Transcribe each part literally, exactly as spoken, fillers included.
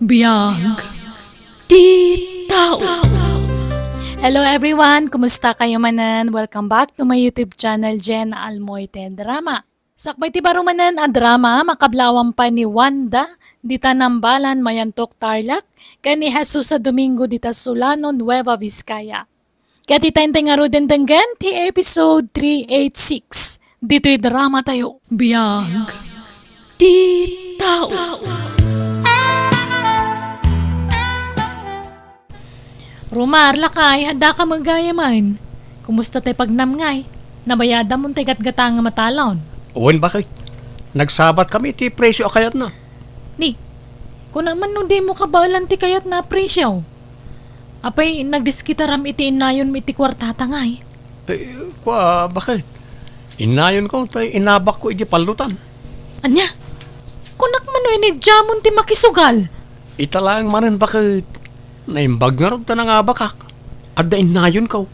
Biag ti tao. Hello everyone! Kumusta kayo manen? Welcome back to my YouTube channel, Jen Almoite Drama. Sakbay ti baro manen a drama, makablawan pay ni Wanda, dita Nambalan, Mayantok, Tarlac, ken ni Jesus a Domingo, dita Solano, Nueva Vizcaya. Ket ita intay ngaruden denggen ti episode three eight six ditoy drama tayo. Biag ti tao. Romar, lakay, adda ka met gayamen. Kumusta tay pagnamngay? Nabayadam tay gatgatangem a talon? Wen, bakit? Nagsabat kami ti presyo a kayatna. Ni, kuna man no dimo kabaelan ti kayatna a presyo? Apay, nagdiskitaram iti innayonmi iti kuartata ngay? Eh, kua, bakit? Innayonko tay inabakko iti pallotan. Ania? Kunak man no inidiamon ti makisugal? Ita laeng manen, bakit? Naimbag ngarud ta nangabakak. Adda innayonko.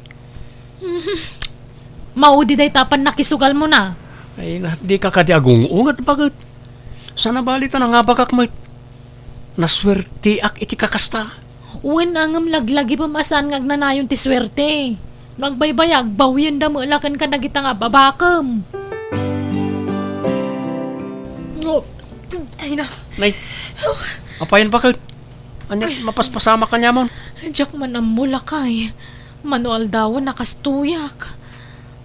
Maudi dayta a pannakisugalmona. Ay, na, dika kadi agung-unget, bakit? Saan a bali ta nangabakak met. Nasuerteak iti kakasta. Wen, ngem laglagipem a saan nga agnanayon ti suerte. No agbaybayag, bawyenda met la ken kadagita nga ababakem. Ay na. Nay, apayen, bakit? Ania, mapaspasamak kaniamon? Diak man ammo, lakay. Mano aldawen a kastoyak.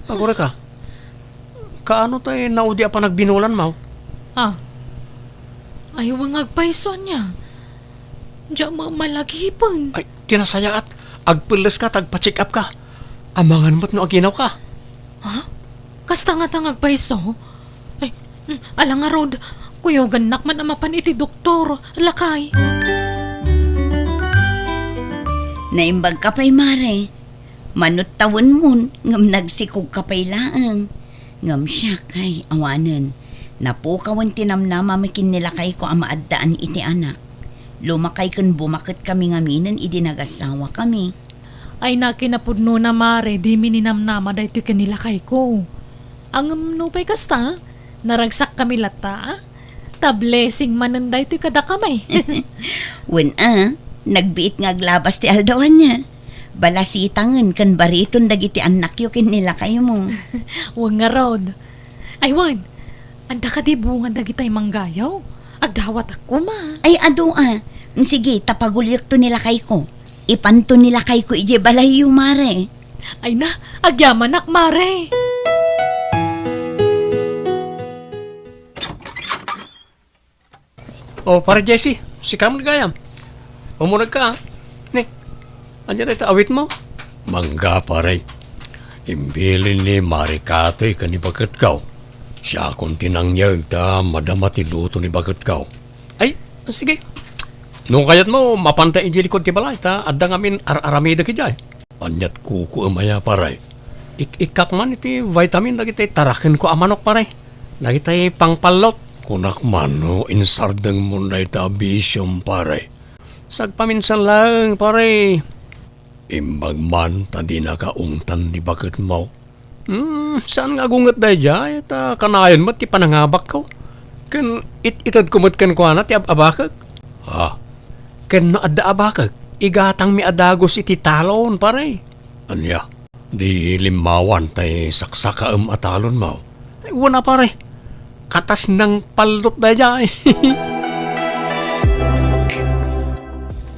Agurayka. Kaano tay naudi a panagbinulanmo? Ah. Ay, wen, agpayso ania. Diak met malagipen. Ay, ti nasayaat. Agpelleska ta agpa-check up ka. Amangan met no aginawka. Ha? Kasta ngata nga agpayso? Ay, mm, ala ngarud, kuyogannak man a mapan iti doktor, lakay. Naimbagka pay, Mare. Mano tawenmon, ngem nagsikogka pay laeng. Ngem siak, ay, awanen. Napukawen ti namnamam ken ni lakayko a maaddaan iti anak. Lumakay ken bumaketkami ngaminen idi nagasawakami. Ay, na, kinapudnona, Mare, dimi ninamnama daytoy ken ni lakayko. Ngem nupay kasta, naragsakkami latta, a? Ta blessing manen daytoy kadakami. Wen a, nagbiit nga aglabas ti aldaw ania. Balasitangen ken bariton dagiti annakyo ken ni lakaymo. Wen ngarud. Ay, wen, adda kadi bunga dagitay manggayo? Agdawatak koma. Ay, adu a. Sige, ta paguliekto ni lakayko. Ipanto ni lakayko idiay balayyo, Mare. Ay na, agyamanak, Mare. O, Pare Jesse, sika met gayam. Umunegka, a. Ni, ania dayta awitmo? Mangga, pare. Imbilin ni Mare Katoy ken ni baketko. Siakon ti nangyeg ta madama ti luto ni baketko. Ay, sige. No kayatmo, mapanta idiay likod ti balay ta adda ngamin ar-aramidek idiay. Ania't kukuem aya, pare? Ik-ikkak man iti vitamin dagiti tarakenko a manok, pare. Dagiti pangpallot. Kunak man no insardengmon dayta a bisiom, pare. Sagpaminsan laeng, pare. Imbag man ta dinaka ungtan ni baketmo. Hmm, saan nga agunget daydiay, ta kanayon met ti panangabakko. Ken it-itedko met kenkuana ti ab-abakek. Ha? Ken no adda abakek, igatangmi a dagus iti talon, pare. Ania? Di limmawan tay saksakaem a talonmo? Ay, wen a, pare. Katas nangpallot daydiay.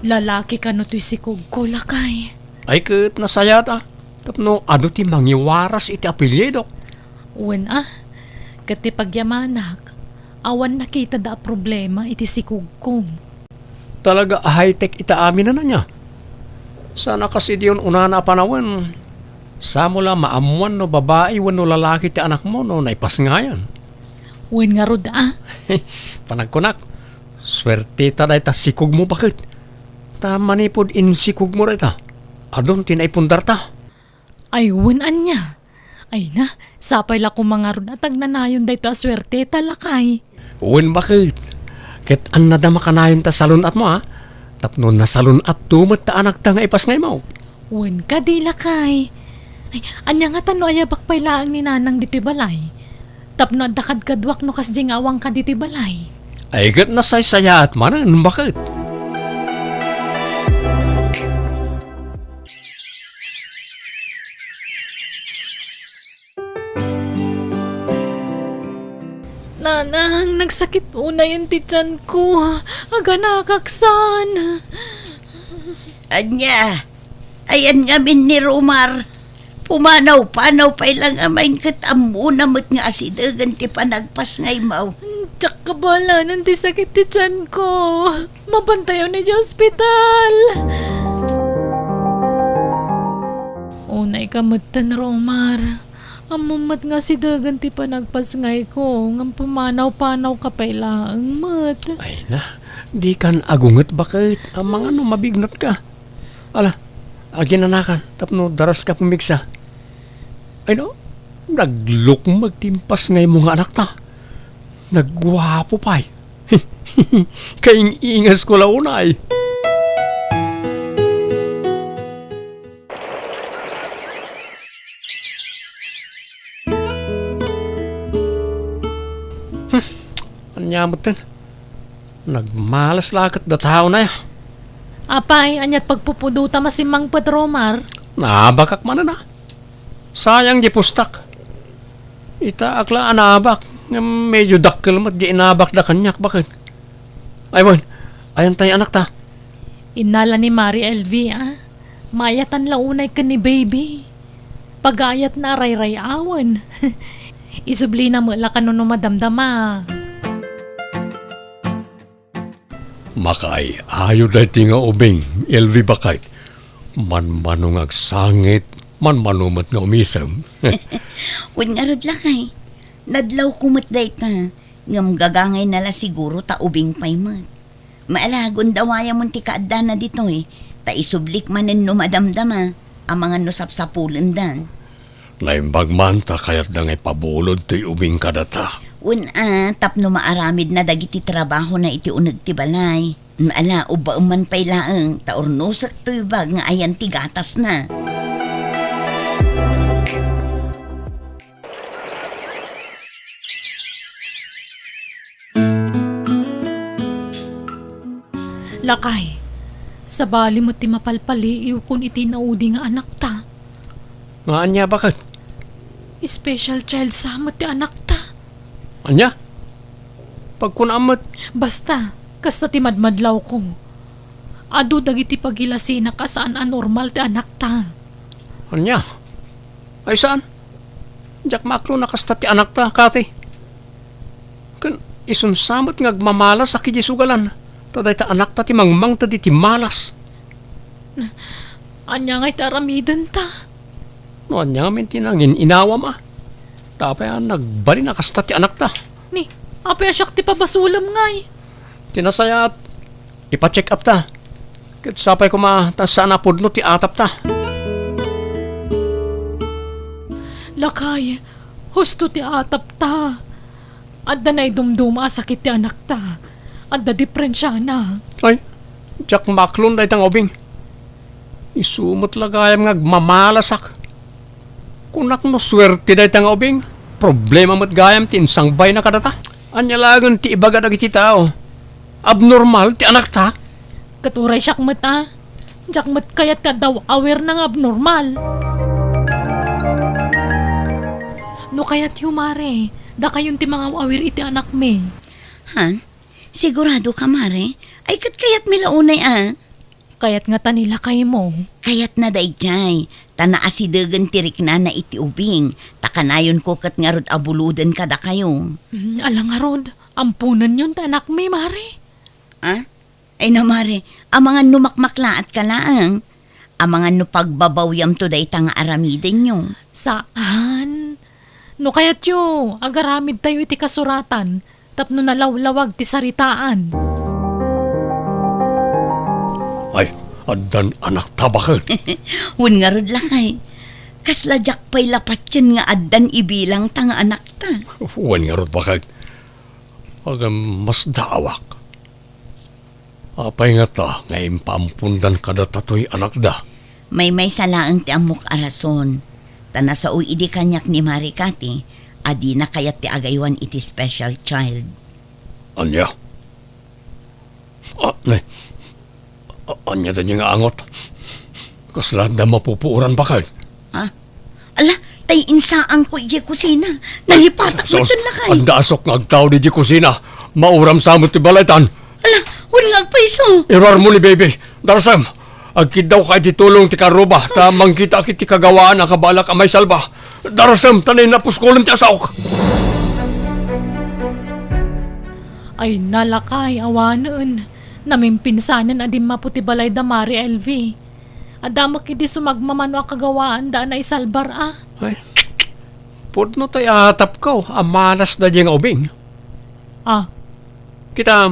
Lalaki kano toy sikogko, lakay? Ay, ket nasayaat a. Tapno adu ti mangiwaras iti apelyidok. Wen a, ket ti pagyamanak, awan nakitada a problema iti sikogko. Talaga a high-tech ita amin a ania. Saan a kas idi un-unana a panawen, samo la maammuan no babai wenno lalaki ti anakmo no naipasngayan. Wen ngarud a. Panagkunak, suerteta dayta sikogmo, baket. Ta manipud insikogmo dayta, adun ti naipundarta. Ay, wen ania? Ay na, sapay la koma ngarud a tagnanayon daytoy a suerteta, lakay. Wen, baket. Ket annada makanayon ta salun-atmo, a? Tapno nasalun-atto met ta anakta nga ipasngaymo. Wen kadi, lakay. Ay, ania ngata no ayabak pay laeng ni nanang ditoy balay? Tapno adda kadkaduak no kasdi nga awan ka ditoy balay. Ay, ket nasaysayaat manen, baket. Nang nagsakit unayen ti tianko, aganakak san. Ania? Ayan ngamin ni Romar. Pumanaw-panaw pay lang amain ket ammona met nga asidegen ti panagpasngaymo. Diak kabalanan ti sakit ti tianko. Mapantayo ni ospital. Unay ka metten, Romar. Ammom met nga asidegen ti panagpasngayko, ngem pumanaw-panaw ka pay laeng met. Ay na, dikan agunget baket. Amangan no mabignatka. Ala, aginanakan tapno daraska pumigsa. Ay no, naglukmeg ti impasngaymo nga anakta. Nagguapo pay. Kaing-ingasko la unay. Hmm, ania metten? Nagmalas la ket datayo na ya. Apay, aniat pagpupudota masimmangpet, Romar? Naabakak manen a. Sayang di pustak. Itaak la a naabak, ngem medyo dakkel met di inabakda kaniak baket. Ay wen, ayan tay anakta? Innala ni Mari Elvie a. Maayatan la unay ken ni Baby. Pagayatna a rayray-awen. Isublina met la kano no madamdama. Makaay-ayo daytoy nga ubing, Elvie baket. Manmano nga agsangit, manmano met nga umisem. Wen ngarud lakay, nadlawko met dayta, ngem gagangayna la siguro ta ubing pay met. Maala, gundawayamon ti kaaddana ditoy, ta isublik manen no madamdama, amangan no sapsapulendan. Naimbag man ta kayatda nga ipabulod toy ubing kadata. Wen a, tapno maaramidna dagiti trabahona iti uneg ti balay. Ala, ubbaem man pay laeng, ta urnosek toy bag nga ayan ti gatasna. Lakay, sabali met ti mapalpaliiwkon iti naudi nga anakta. Nga ania baket? Special child sa met ti anakta. Ania? Pagkunam met. Basta, kasta ti madmadlawko. Adu dagiti pagilasinak a saan a normal ti anakta. Ania? Ay saan? Diak maaklon a kasta ti anakta, Kathy. Ken isunsa met nga agmamalasak idiay sugalan, ta dayta anakta ti mangmangted iti malas. Ania ngay ti aramidenta? No ania ngamin ti nangin-inawam a? Ta apay a nagbalin a kasta ti anakta? Ni, apay a siak ti pabasolem ngay? Ti nasayaat, ipa-check up ta. Ket sapay koma ta saan a pudno ti atapta. Lakay, husto ti atapta. Adda naidumduma a sakit ti anakta. Adda dipensiana. Ay, diak maaklon dayta nga ubing. Isu met la gayam nga agmamalasak. Kunak no suerte dayta nga ubing, problema met gayam ti insangbayna kadata. Ania laengen ti ibaga dagiti tao? Abnormal ti anakta? Ket uray siak met a, diak met kayat ti adda aw-awirna nga abnormal. No kayatyo, Mare, dakayon ti mangaw-awir iti anakmi. Han? Sigurado ka, Mare? Ay, ket kayatmi la unay a. Kayat ngata ni lakaymo. Kayatna daydiay, ta naasidegen ti riknana iti ubing, ta kanayonko ket ngarud a buloden kadakayo. Mm, ala ngarud, amponenyon ti anakmi, Mare. Ah? Ay na, Mare, amangan no makmaklaatka laeng. Amangan no pagbabawyamto dayta nga aramidenyo. Saan? No kayatyo, agaramidtayo iti kasuratan tapno nalawlawag ti saritaan. Ay, addan anakta baket? Wen ngarud, lakay. Kasla diak pay la patien nga addan ibilangta nga anakta. Wen ngarud baket? Agem, masdaawak. Apay ngata nga impaampondan kadata toy anakda? Maymaysa laeng ti ammok a rason. Ta nasao idi kaniak ni Mare Cathy a dina kayat ti agaywan iti special child. Ania? Ah, ne. A-, ania daydi nga angot? Kasla adda mapupuoran baket? Ha? Ala, Tay insaangko idiay kusina. Nalipatak met ken lakay. Adda asok nga agtaud idiay kusina. Mauram sa met ti balaytan. Ala, wen nga agpayso. Iruarmo ni baby. Darasem, agkiddawka iti tulong ti karuba, ta mangkitaak iti kagawaan a kabalak a maisalba. Darasem, ta nainapuskolem ti asok. Ay, nalakay, awanen. Namimpinsanen a dimmapo ti balay da Mari Elvi. Adda met idi sumagmamano a kagawaan da a naisalbar a. Ay, pudno tay atapko a malas daydiay nga ubing. Ah. Kita,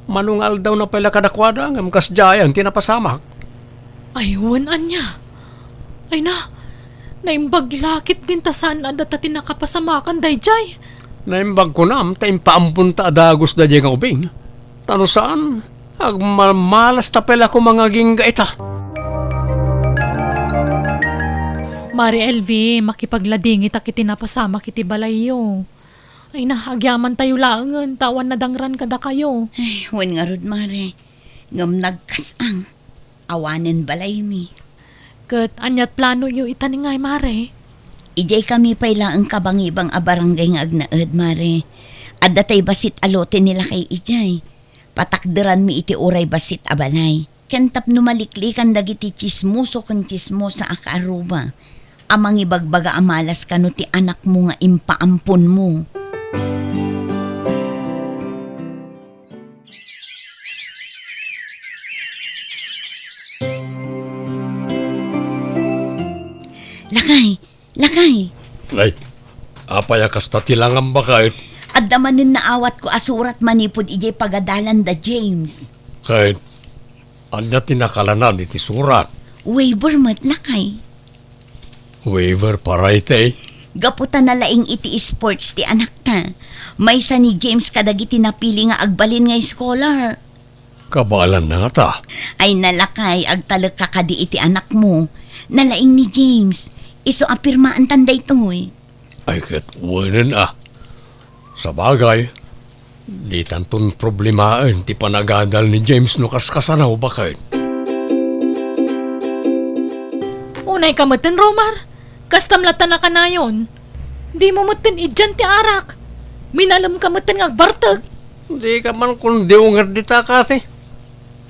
mano nga aldawna pay la kadakuada, ngem kasdiayan ti napasamak. Ay, wen ania? Ay na, naimbag la ketdin ta saan a data ti nakapasamakan daydiay. Naimbag kunam ta impaamponta a dagus daydiay nga ubing. Ta no saan, agmalmalas ta pay la koma nga agingga ita. Mari Elvi, makipagladingitak iti napasamak iti balayyo. Ay na, agyamantayo laengen, ta awan nadangran kadakayo. Ay, wen ngarud, Mare. Ngem nagkas-ang. Awanen balaymi. Ket ania't planoyo ita ni ngay, Mare? Idiay kami pay laeng kabangibang a barangay nga agnaed, Mare. Adda tay bassit a lote ni lakay idiay. Patakderanmi iti uray bassit a balay. Ken tapno maliklikan dagiti tsismoso ken tsismosa a kaaruba a mangibagbaga a malas kano ti anakmo nga impaamponmo. Lakay, lakay. Ay, apay a kasta ti langam, baket? Adda manen naawatko a surat manipud idiay pagadalan da James. Ket ania ti nakalanad iti surat? Waiver met, lakay. Waiver para iti? Gapu ta nalaing iti sports ti anakta. Maysa ni James kadagiti napili nga agbalin nga scholar. Kabaelanna ngata? Ay nalakay, agtalekka kadi iti anakmo. Nalaing ni James. Isu a pirmaantan daytoy. Ay ket wenen a. Sabagay, ditanton problemaen ti panagadal ni James no kaskasano, baket. Unayka metten, Romar. Kastam latta nakanayon. Dimo metten idian ti arak. Minalemka metten nga agbartek. Dika man kundiw nga dita, Kathy.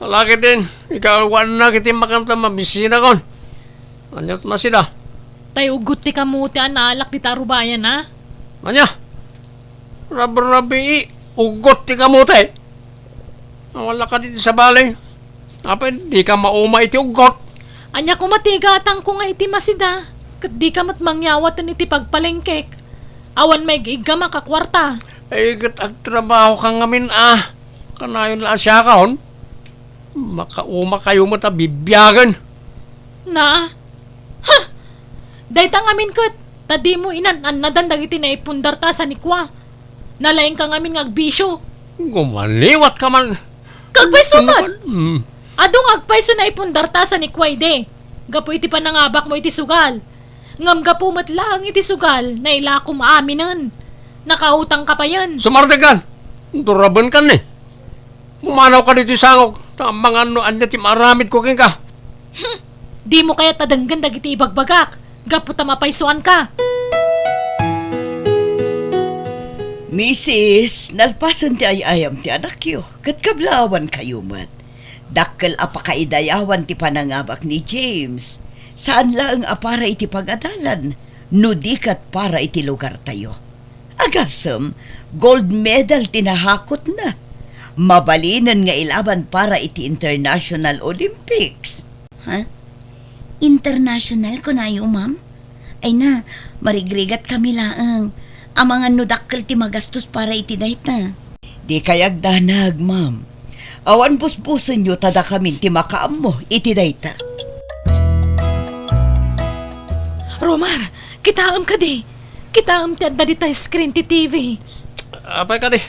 Ala ketdin, ikaw awannak iti makanta mabisinakon. Ania't masida? Tay uggot ti kamote a naalak dita a rubayan, a? Ania? Rabrabii, uggot ti kamote? Awan la kadi ti sabali. Apay, dika mauma iti uggot? Ania koma ti igatangko nga iti masida? Ket dika met mangyawaten iti pagpalengkek. Awan maig-iggamak a kuarta. Ay, ket agtrabahoka ngamin a. Kanayon la a siakon. Makauma kayo met a bibiagen. Na? Ha! Dayta ngamin ket, ta dimo inan-annadan dagiti naipundarta a sanikua. Nalaingka ngamin nga agbisio. Gumaliwatka man. Kagpayso met! Mm. Adu nga agpayso naipundarta a sanikua idi. Gapu iti panangabakmo iti sugal. Ngem gapu met laeng iti sugal, nailakom aminen. Nakautangka payen. Sumardengkan! Durabenkan ni. Pumanawka ditoy sangok, ta amangan no ania ti maaramidko kenka. Hmm. Dimo kayat a denggen dagiti ibagbagak, gapu ta mapaysoanka. Misis, nalpasen ti ay-ayam ti anakyo, ket kablaawankayo met. Dakkel a pakaidayawan ti panangabak ni James. Saan laeng a para iti pagadalan, no di ket para iti lugartayo. Agasem, gold medal ti nahakotna. Mabalinen nga ilaban para iti International Olympics. Ha? International, kunayo, ma'am? Ay na, marigrigat kami laeng. Amangan no dakkel ti magastos para iti dayta. Dikay agdanag, ma'am. Awan busbusenyo ta dakamin ti makaammo iti dayta. Romar, kitaem kadi. Kitaem ti adda dita screen ti T V. Apay kadi?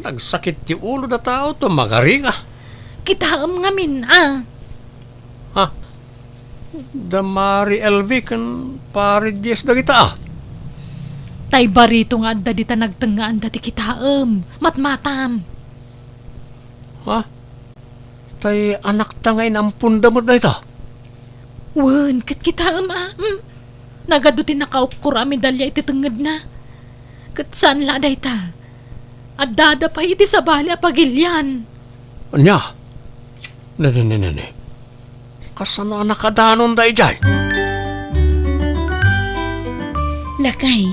Nagsakit ti ulo da tao to, magari ka. Kitaem ngamin, a. Ha? Da Mari Elvi ken Pari Diaz dagita, a. Tay barito nga adda dita nagtengngaan dati kitaem, matmatam. Ha? Tay anakta nga inamponda met dayta? Wen, ket kitaem, a. Mm. Nagadu ti nakaukkor a medalya iti tengngedna. Ket saan la dayta. Addada pay iti sabali a pagilian. Ania? Ne, ne, ne, ne, ne. Kasano a nakadanon daydiay? Lakay,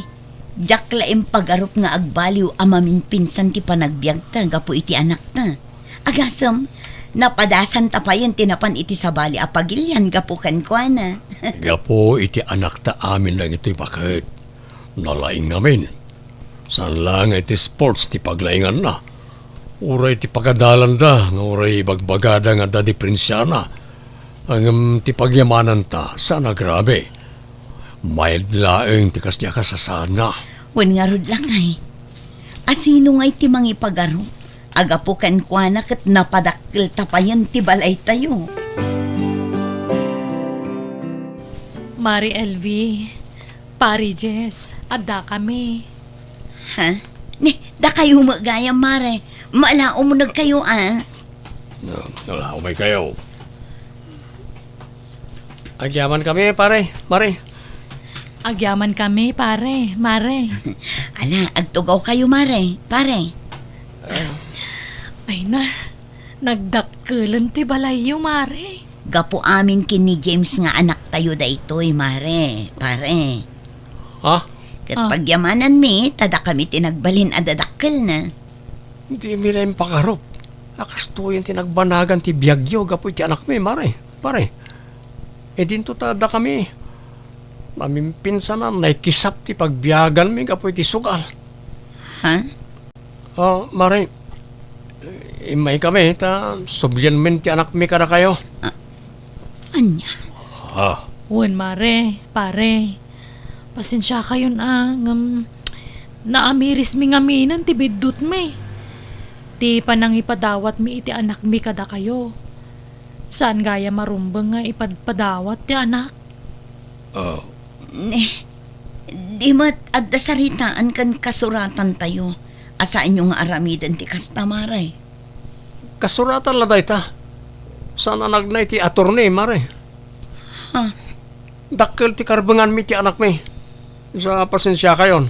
diak la impagarup nga agbaliw a maminpinsan ti panagbiagta gapu iti anakta. Agasem, napadasanta payen ti napan iti sabali a pagilian gapu kenkuana. Gapu iti anakta amin dagitoy baket. Nalaing ngamin. Saan la nga iti sports ti paglainganna. Uray ti pagadalanda nga uray ibagbagada nga adda diprensiana. Ngem ti pagyamananta, saan a grabe. Mayat laeng ti kasdi a kasasaadna. Wen ngarud, lakay. Asino ngay ti mangipagarup? Agapu kenkuana ket napadakkelta payen ti balaytayo. Mare Elvie, Pare Jess, addakami. Ha? Ni, dakayo met gayam, Mare. Mala, umunegkayo, a. No, wala, umaykayo. Agyamankami, pare, mare. Agyamankami, pare, mare. Ala, agtugawkayo, mare, pare. Ay na, nagdakkelen ti balayyo, mare. Gapu amin ken ni James nga anaktayo daytoy, mare, pare. Ha? Ket Ah. pagyamananmi, ta dakami ti nagbalin a dadakkelna. Dimi la impagarup a kastoyen ti nagbanagan ti biagyo gapu iti anakmi, mare, pare. Idinto ta dakami, namimpinsanan, naikisap ti pagbiaganmi gapu iti sugal. Ha? Ah, mare, immaykami ta sublianmin ti anakmi kadakayo. Ah, ania? Ah. Wen, mare, pare. Pasensiakayon a, ngem naamirismi ngaminen ti biddutmi. Ti panangipadawatmi iti anakmi kadakayo. Saan gayam a rumbeng nga ipadpadawat ti anak. Ah. Ne, di met adda saritaan ken kasuratantayo a saanyo nga aramiden ti kasta, mare. Kasuratan la dayta. Saan a nagna iti attorney, mare. Ha? Dakkel ti karbenganmi ti anakmi. Sa pasensiakayon.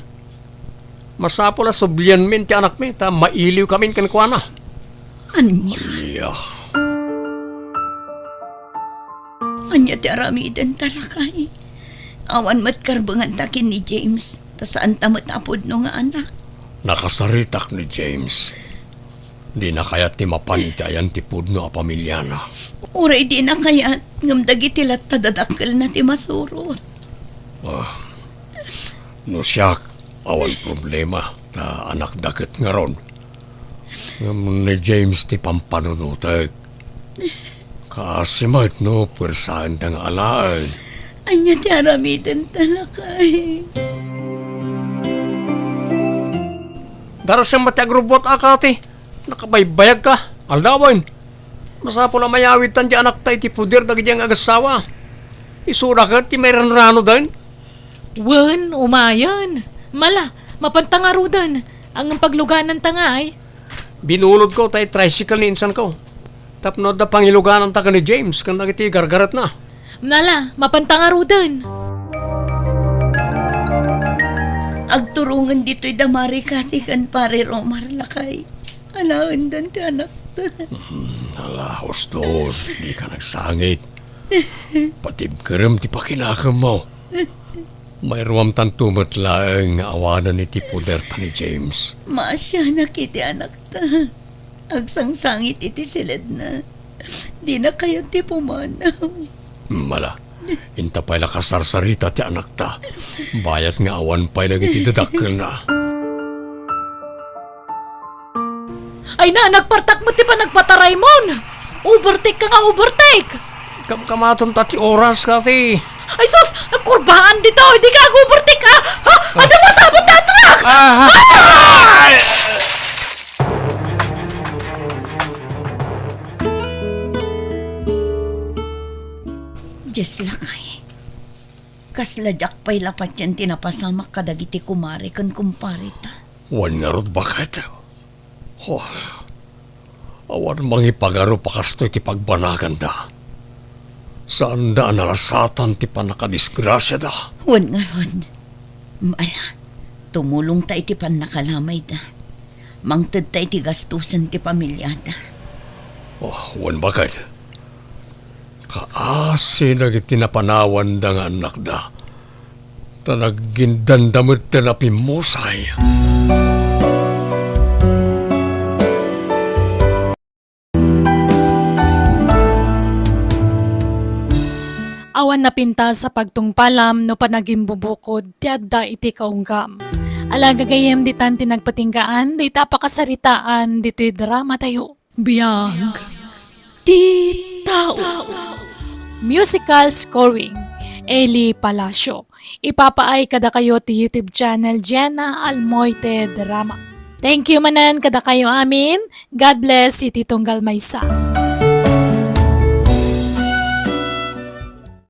Masapul a sublianmin ti anakmi, ta mailiwkamin kenkuana. Ania? Ania? Ania ti aramidenta, lakay? Awan met karbenganta ken ni James, ta saanta met a pudno nga anak. Nakasaritak ni James. Dina kayat ti mapan iti ayan ti pudno a pamiliana. Uray dina kayat, ngem dagiti latta dadakkelna ti masurot. Ah, no siak, awan problema, ta anakda ket ngarud. Ngem ni James ti pampanunotek. Kaasi met no puersaenda nga alaen. Ania ti aramidenta, lakay? Darasem met ti agrubbuat a, Kati. Nakabaybayagka. Aldawen. Masapul a mayawidtan ti anakta iti poder dagiti agassawa. Isuda ket ti mairanranoden. Wen, umayen. Mala, mapanta ngaruden. Ngem paglugananta ngay. Binulodko tay tricycle ni insanko. Tapno adda pangilugananta ken ni James ken dagiti gargaretna. Mala, mapanta ngaruden. Agturongen ditoy da Mare Kati ken Pare Romar, lakay. Alaenden ti anakta. Hmm, ala, ustos, dika nagsangit. Patibkerem ti pakinakemmo. Mairuamtanto met laeng nga awanen iti poderta ni James. Maasianak iti anakta. Agsangsangit iti siledna. Dina kayat ti pumanaw. Mala, inta pay la kasarsarita ti anakta. Bayat nga awan pay dagiti dadakkelna. Ay na, nagpartak met ti panagpataraymon! Overtake ka nga overtake! Kamkamatanta ti oras, Kati. Ay sus! Kurbaan ditoy! Dika ag-overtake, ah! Ha? Adu masabot a truck! Ah! Ah! Dios, lakay. Kasla diak pay la patien ti napasamak kadagiti kumare ken kumpareta. Wen ngarud, baket. Oh, awan mangipagarup a kastoy ti pagbanaganda. Saanda a nalasatan ti pannakadisgrasiada. Wen ngarud, ala, tumulongta iti pannakalamayda. Mangtedta iti gastusen ti familiada. Oh, wen baket. Kaasi dagiti napanawanda nga annakda. Ta naggindanda met ti napimmusay. Awan napintas a pagtungpalam no panagimbubukod ti adda iti kaunggam. Ala gagayem ditan ti nagpatinggaan dayta a pakasaritaan ditoy dramatayo. Biag ti tao. Musical scoring, Eli Palacio. Ipapaay kadakayo ti YouTube channel Jenna Almoite Drama. Thank you manen kadakayo amin. God bless iti tunggal maysa.